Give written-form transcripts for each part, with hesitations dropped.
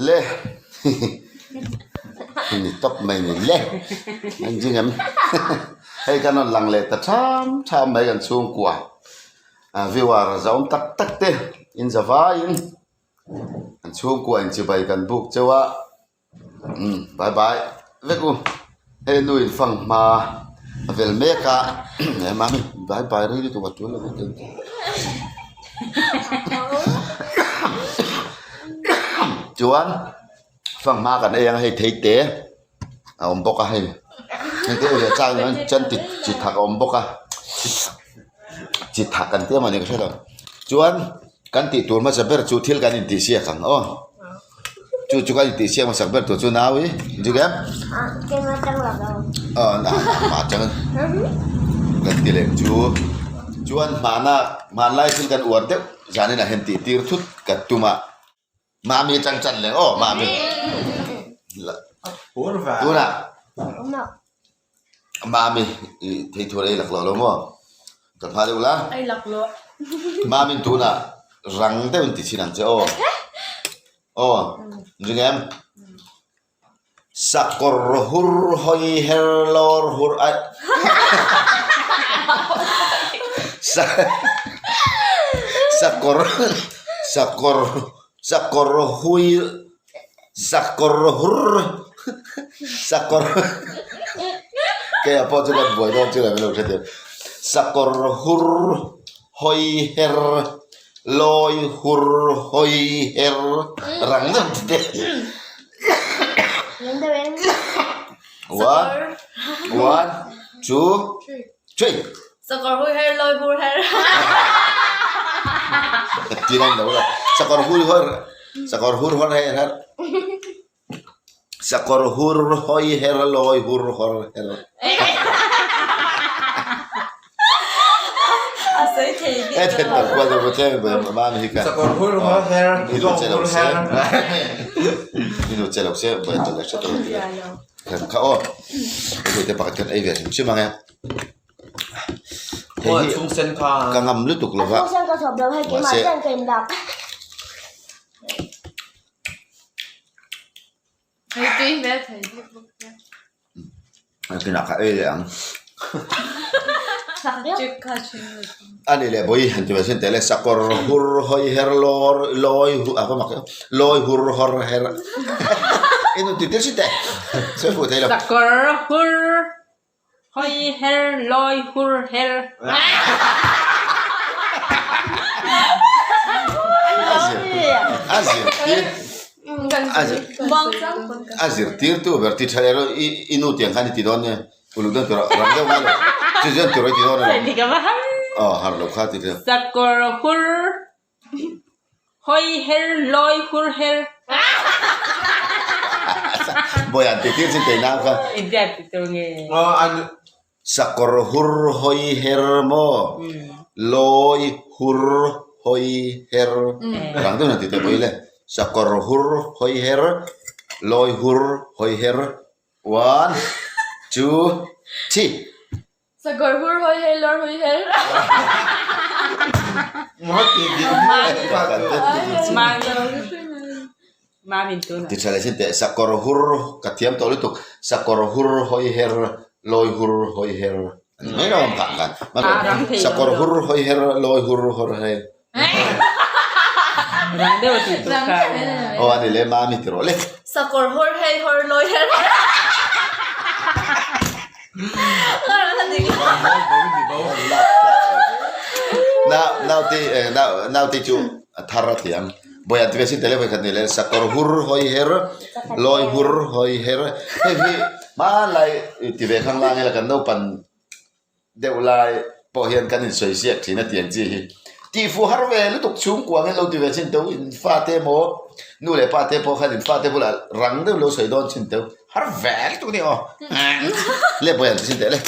Le ni tawp mai ni le an zing em hei kan rawn lang leh ta tham tham mai kan chhungkua ah viewer zahawm tak tak te in za vaiin an chhungkua inchibai kan buk cheu a umm bye bye vek u hei nu in fang hma a vel mek a mami bye bye rei lutuk a tul lo vek chuan fang hma kan ei ang hei thei te a awm bawk a hei hei te leh chang hian chuan chi chi thak a awm bawk a chi thak kan tia mawni ka hre lo chuan kan tih tur hmasa ber chu thil kan intih siak ang aw chu chu kan intih siak hmasak ber tur chu nau i inzuk em aw mah atang kan ti leh chu chuan hmana hmanlai thil kan uar deuh zanin ah hian tih tir thut ka tum a. Mami atang chan leh aw mami tunah mami i thei thur ei laklawh lo maw ka hma deuh la mami tunah rang deuhin ti chhin ang che aw aw ring em sakawr hur hawi her lawr hur aih sakawr sakawr sakawr hui sakawr hur sakawr keia pawh chu kan buai dawn chu lo hre thei sakawr hur hawi her lawi hur hawi her rang deuh ti te one one two three Sakawr hui her lawi hur her ti lan lo la sakawr hui her sakawr hur hor her her Sakawr hur hawi her lawi hur hawr her. A sawi thei bik E then tak kual deuh tlem em mam hi ka. Sakawr hur haw her, I nu che lo hur se. her. I nu che lo se bai tel le hre tawh lo. Kan kha aw. Hei te pakhat kan ei ve hrim hrim ang e. Hei Aw hi chhung sen kha. ka ngam lutuk lo va. A chhung sen ka thawp lo hei keimah Mahse chian ka in lak. Hei tui hmel thei bik bawk sia. Kinah ka ei leh ang. Chik kha thin lut. Ani leh bawi han ti ve sin teh le sakawr hur hawi her lawr lawi hu a va mak em lawi hur hawr her inu ti tir sin teh sawi fuh thei lo. Sakawr hur hawi her lawi hur her. A zir a zirtir a zirtirtu ber ti tha leh i i nu tiang khan i ti dawn nia uluk dawn tur rang deuh ngai lo chu chuan tur i ti dawn alawm aw har lo kha ti tha. Sakawr hur hawi her lawi hur her. Bawihan ti tir chin tei nau kha. India ti tur nge. Sakawr hur hawi her maw lawi hur hawi her rang deuh na ti teh pawh i le sakawr hur hawi her lawi hur hawi her one two three. Sakawr hur hawi her lawr hawi her. Ti tha leh sin teh sakawr hur ka thiam tawh lutuk sakawr hur hawi her lawi hur hawi her a ni mai lo ang kah khan sakawr hur hawi her lawi hur hawr her aw a ni leh mami ti rawh le. Sakawr hur hei hawr lawi her. Naute naute chu a thar a thiam. Bawiah ti ve sin tele vawikhat ni le sakawr hur hawi her lawi hur hawi her hei hi hmanlai ti ve khang lang ila kan naupan deuh lai pawh hian kan insawi ziak thin a tiang chi hi tihfuh har ve lutuk chhungkua angin lo ti ve chin teuh in fate emaw nu leh pa te pawh khan in fate bulah rang deuh lo sawi dawn chin teuh har ve lutuk a ni aw le bawiah ti chin teh le.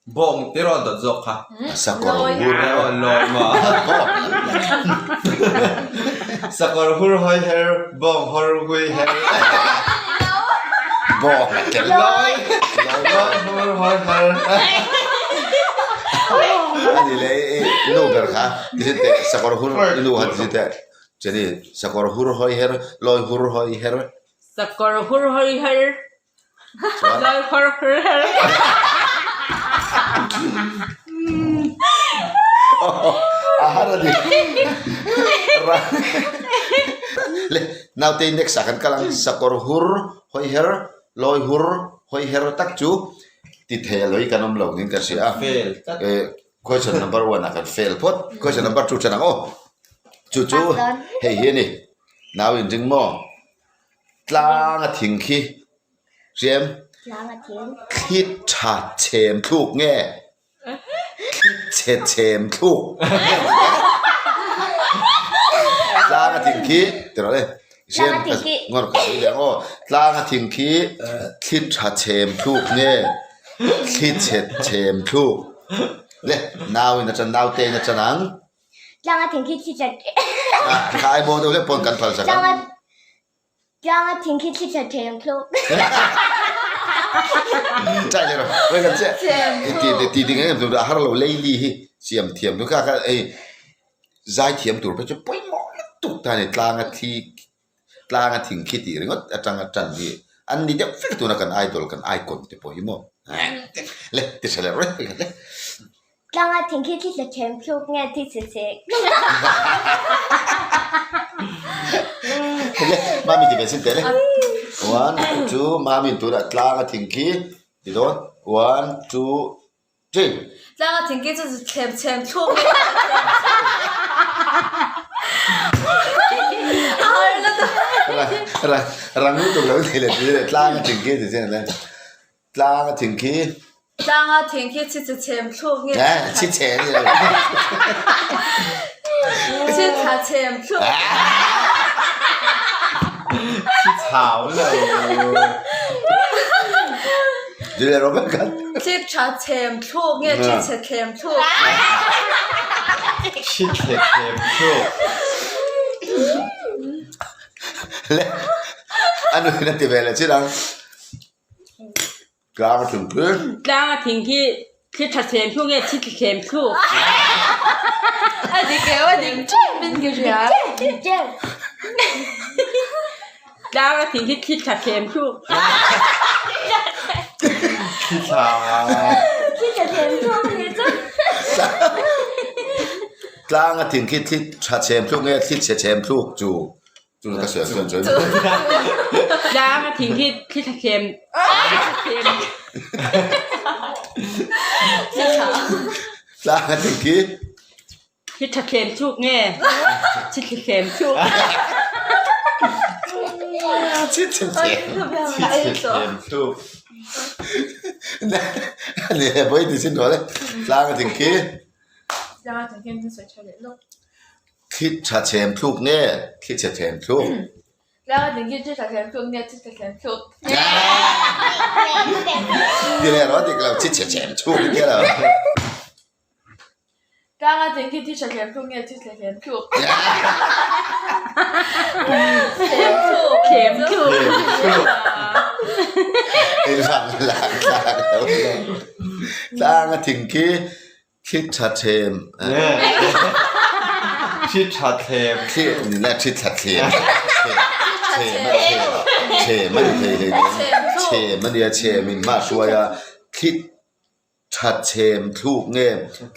Bawng te rawn dawt zawk kha. Sakawr hur. Aw lawi maw. Sakawr hur hawi her, bawng hawr hui her. Bawng a tel. Lawi. Lawi hur hawi her. Ani le i nu ber kha ti sin teh sakawr hur i nu kha ti sin teh. Jenny, sakawr hur hawi her, lawi hur hawi her. Sakawr hur hawi her, lawi hur hawi her. A har a ni. Le, naute next ah kan kal ang. Sakawr hur hawi her, lawi hur hawi her tak chu ti thei a lawi kan awm lo niin ka hria a. Question number 1 ah kan fail phawt. Question number 2 ṭan ang aw. Chu chu hei hi a ni. Nau in ring maw? Tlang a thing khi hriam thli tha chhem thluk nge? Thli chhe chhem thluk. Tlang a thing khi ti rawh le. Hriam ngawr ka sawi leh ang aw. Tlang a thing khi thli tha chhem thluk nge? Thli chhe chhem thluk. Le nau in a chan nau te in a chan ang. Tlang a thing khi thli tha Kha ai maw deuh hlek pawn kan phal sak ang. Tlang a thing khi thli tha chhem thluk. Chai le rawh. Wei kan che. Ti ti ding em tur a har lo leili hi siam thiam tu kha kha ei zai thiam tur pawh chu pawimawh lutuk ta ni tlang a thi Tlang a thing khi tih ringawt atanga tan hi an ni deuh vek tuna kan idol kan icon te pawh hi maw le ti hre leh reng reng le. Tlang a thing khi thli tla them thluk nge thi chhe chhe. Le mami ti ve sin teh le. One two mami tunah tlang a thing khi ti dawn one two Three. Tlang a thing khi chu thlem chhem thluk nge. Rang rang lutuk lo nei leh ti leh tlang a thing khi ti chian le. Tlang a thing khi. Tlang a thing khi chi chhe chhem thluk nge. Eh chi chhe ni lo. Chi tha chhem thluk. Chi chau lo. Julia Robert khan. Thli tha chhem thluk nge thli chhe thlem thluk? Thli chhe thlem thluk. Le a nuin a ti ve leh chin ang. Tlang a thing khi. Tlang a thing khi thli tha chhem thluk nge thli thlem thluk? A dik eo a dik ṭep in ka hria. Tlang a thing khi thli tha thlem thluk. Thli tha. Thli tha thlem thluk ni chu. Tlang a thing khi thli tha chhem thluk nge thli chhe chhem thluk chu chu ka sawi ang chuan chuan. Tlang a thing khi thli tha thlem thli tha thlem. Tlang a thing khi Thli tha thlem chuk nge? Thi thli thlem chuk. Thi chhe thlem. Thi chhe thlem chuk. Ani he pawh i ti sin tawh le. Tlang a thing khi. Tlang a thing khi an sawi tha leh lawk. Thli tha chhem thluk nge? Thli chhe thlem thluk. Tlang a thing khi thi tha thlem thluk nge thi chhe thlem thluk. Ti leh rawh dik lo thi chhe chhem thluk i tia lo. Tlang a thing khi thi tha thlem thluk nge thi tha thlem thluk? Thlem thluk. Thlem thluk. Tlang tlang lo lo. Tlang a thing khi thi tha thlem. Thi tha thlem. Thi ni thi tha thlem. Thlem a thlem a ni thei hlei nen. Chhem a nia chhem in hma hruai a thi Tha chhem thluk nge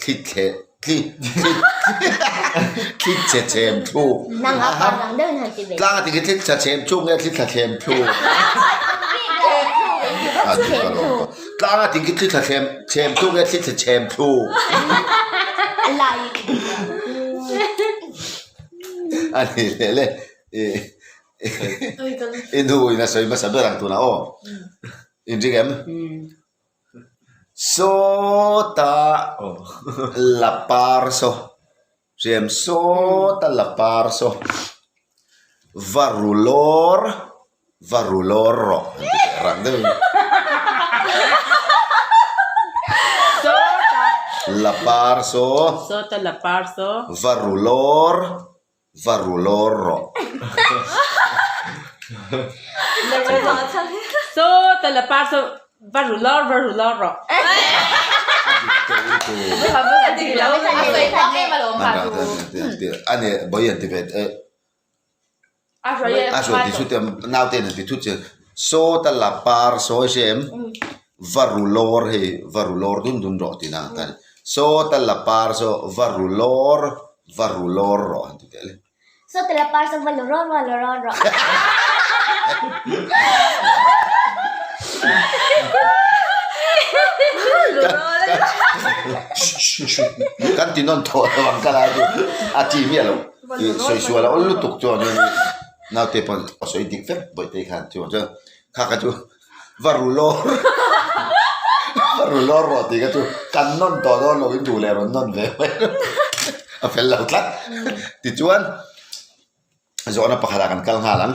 thli thle thli thli thli chhe chhem thluk tlang a ti khi thli tha chhem thluk nge thli tha thlem thluk a ti ka lawm tawh tlang a ti khi thli tha thlem chhem thluk nge thli chhe chhem thluk a ni leh le i nu in a sawi hmasa ber ang tunah aw inring em. Sawta la par saw hriam sawta la par saw va ru lawr va ru lawr rawh an ti teh rang deuhin la par saw sawta la par saw va ru lawr Va ru lawr rawh. Saw ta la par saw va ru lawr va ru lawr rawh. Ani bawi an ti ve e. A hruai ti thut em naute in an ti thut che saw ta la par sawi hre em va ru lawr hei va ru lawr dun dun rawh tih na ang ta ni saw ta la par saw va ru lawr va ru lawr rawh han ti teh le. Saw ta la par saw va lu rawr va lu rawr rawh. Kan ti nawn tawh lo ang ka lai chu a chi miah lo. Ih sawi sual a awl lutuk chuan hian naute pawh a sawi dik vek bawihte khan chuan chuan kha kha chu va ru lawr va ru lawr rawh tih kha chu kan nawn tawh dawn lo in duh leh rawn nawn ve mai a fel lo tlat tichuan zawhna pakhatah kan kal nghal ang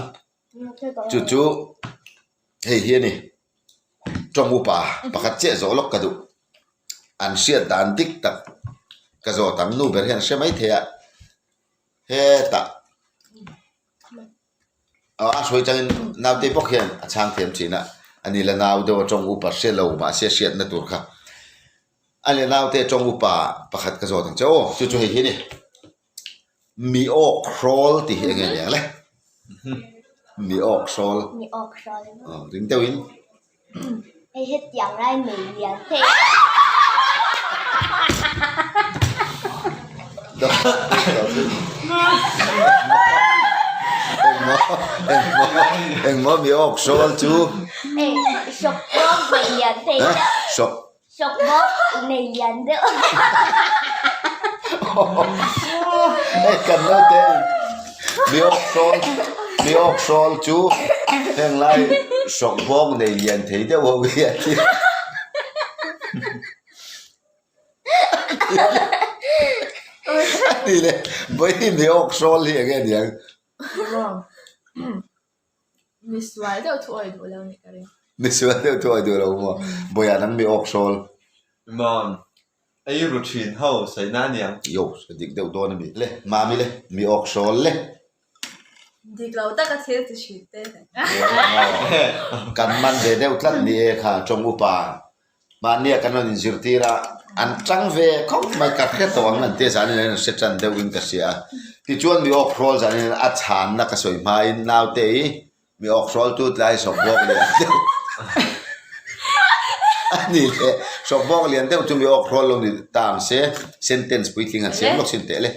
chu chu hei hi a ni tawng upa pakhat chiah zawh lawk ka duh an hriat dan dik tak ka zawt ang nu ber hian a hre mai thei a hetah aw a sawi changin naute bawk hian a chhang thiam thin a ani la nau deuh a tawng upa hre lo mahse hriatna tur kha a ni naute tawng upa pakhat ka zawt ang che aw chu chu hei hi a ni. Mi awk hrawl tih hi enge nia le? Mi awk hrawl. Mi awk hrawl. Aw ring deuhin. Hei hetiang lai nei lian thei. Engmaw engmaw mi awk hrawl chu? Hei sawk bawk nei lian thei. Sawk Sawk bawk nei lian deuh. Hei kan naute mi awk hrawl mi awk hrawl chu heng lai sawk bawk nei lian thei deuh ho hi a ti. A ti leh vawiin mi awk hrawl hi enge niang. Misual deuh thu awi duh lo nih ka ring. Misual deuh thu awi duh lo maw? Bawiah nang mi awk hrawl. Mam, ei ru thin ho sawi na aniang. Yo, dik deuh dawn a mi. Le, mami le, mi awk hrawl le. Dik lo taka thil ti thin te. Kan man ve deuh tlat ni e kha tawng upa. Mahnia kan rawn inzirtir a, an tang ve khawp mai, ka hre tawh ang an tia zanin an hre tan deuhin ka hria a. Tichuan mi awk hrawl zanin a chhanna ka sawi hmain naute i mi awk hrawl tu tlai sawk bawk lian deuh a ni le, sawk bawk lian deuh chu mi awk hrawl lo ni ta ang se, sentence puitling han siam lawk sin teh le.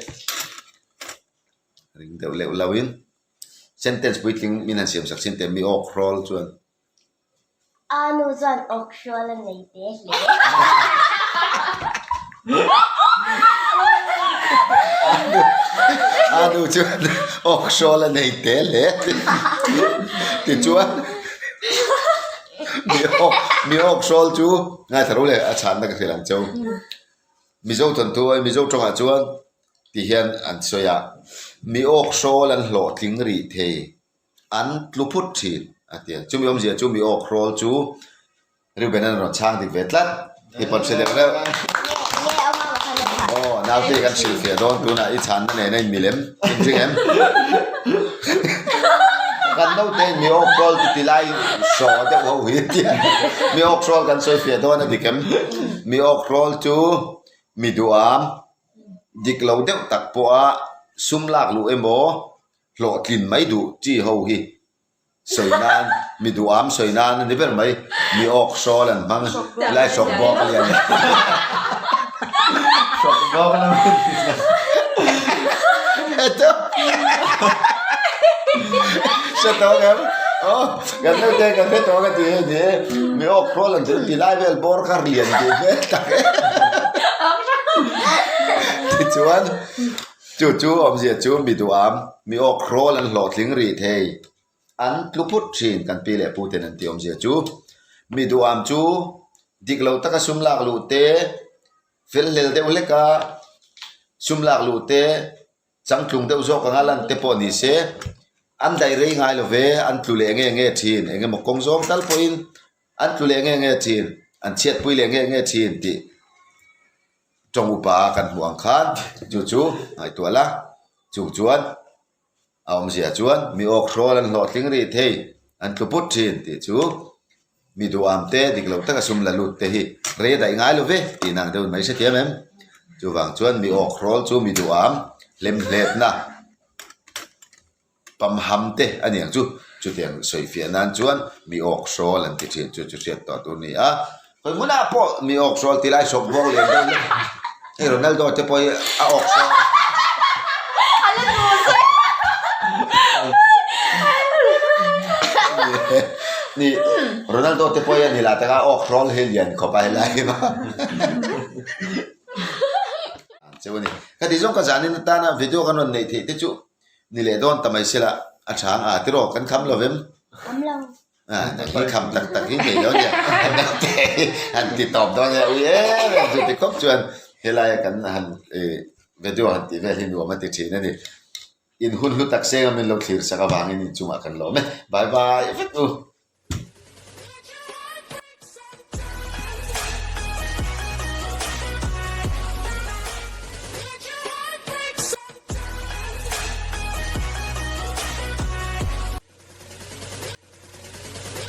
Ring deuh leuh loin sentence puitling min han siam sak sin teh mi awk hrawl chuan. A nu chuan awk hrual a nei te hle. A nu chuan awk hrual a nei te hle tichuan mi awk mi awk hrual chu ngaithla ro le a chhanna ka hrilh ang cheu. Mizo thawnthu ai Mizo tawngah chuan ti hian an sawi a, mi awk hrual an hlawhtling rih thei. An tlu phut thin a ti a. Chumi awmzia chu mi awk hrawl chu Reuben an rawn chhang dik ve tlat. I pawn hre deuh reuh. Aw naute kan hrilh fiah dawn tunah i chhanna nen a inmil em? Inring em? Kan naute in mi awk hrawl ti ti lai saw deuh ho hi a ti a. Mi awk hrawl kan sawi fiah dawn a dik em? Mi awk hrawl chu mi duham dik lo deuh tak pawha sum lak luh emaw hlawhtlin mai duh chi ho hi sawi nan mi duham sawi nan a ni ber mai mi awk hrawl an hmang lai hrawk bawk a lian hrawk bawk a hre tawng em aw kan naute kan hre tawng a ti hei ni e mi awk hrawl an ti lai vel bawr kha lian tih hmel tak e tichuan Chu chu awmzia chu mi duham, mi awk hrawl an hlawhtling rih thei. An tlu phut thin kan pi leh pu ten an tih awmzia chu. Mi duham chu dik lo taka sum lak luh te, fel hlel deuh hleka sum lak luh te, changtlung deuh zawk anga lan te pawh ni se, an daih rei ngai lo ve, an tlu leh nge nge thin, eng emaw kawng zawng tal pawhin an tlu leh nge nge thin, an chhiatpui leh nge nge thin tih. Tawng upa kan hmuh ang khan chu chu ngaihtuah la, chung chuan a awmzia chuan mi awk hrawl an hlawhtling rih thei, an tlu put thin tih chu mi duham te dik lo taka sum la lut te hi rei a daih ngai lo ve tih nang deuhin mai hrethiam em? Chuvang chuan mi awk hrawl chu mi duham hlemhletna. Pamham te a niang chu. Chutiang sawifiah nan chuan mi awk hrawl an ti thin chu chu hriat tawh tur a ni a. Khawi hmunah pawh mi awk hrawl ti lai sawk buang lian deuh lek hei Ronaldo te pawh hi a awk hrawl. Ni Ronaldo te pawh hi a ni lah taka awk hrawl hi lian khawp a helai hi. Cheu a ni. Ka tih zawng ka zanin atana video kan rawn neih theih te chu ni leh dawn ta mai sela a tha ang a tiraw kan kham lo vem? Kham lo. A nang hi kham tak tak hi nei lo nia nang te hi han ti tawp dawn nia ui em em chu ti khawp chuan helaia kan han ih video han tih vel hi nuam a ti thin a ni. In hun hlu tak seng a min lo thlir sak avangin inchungah kan lawm e. Bye bye vek u.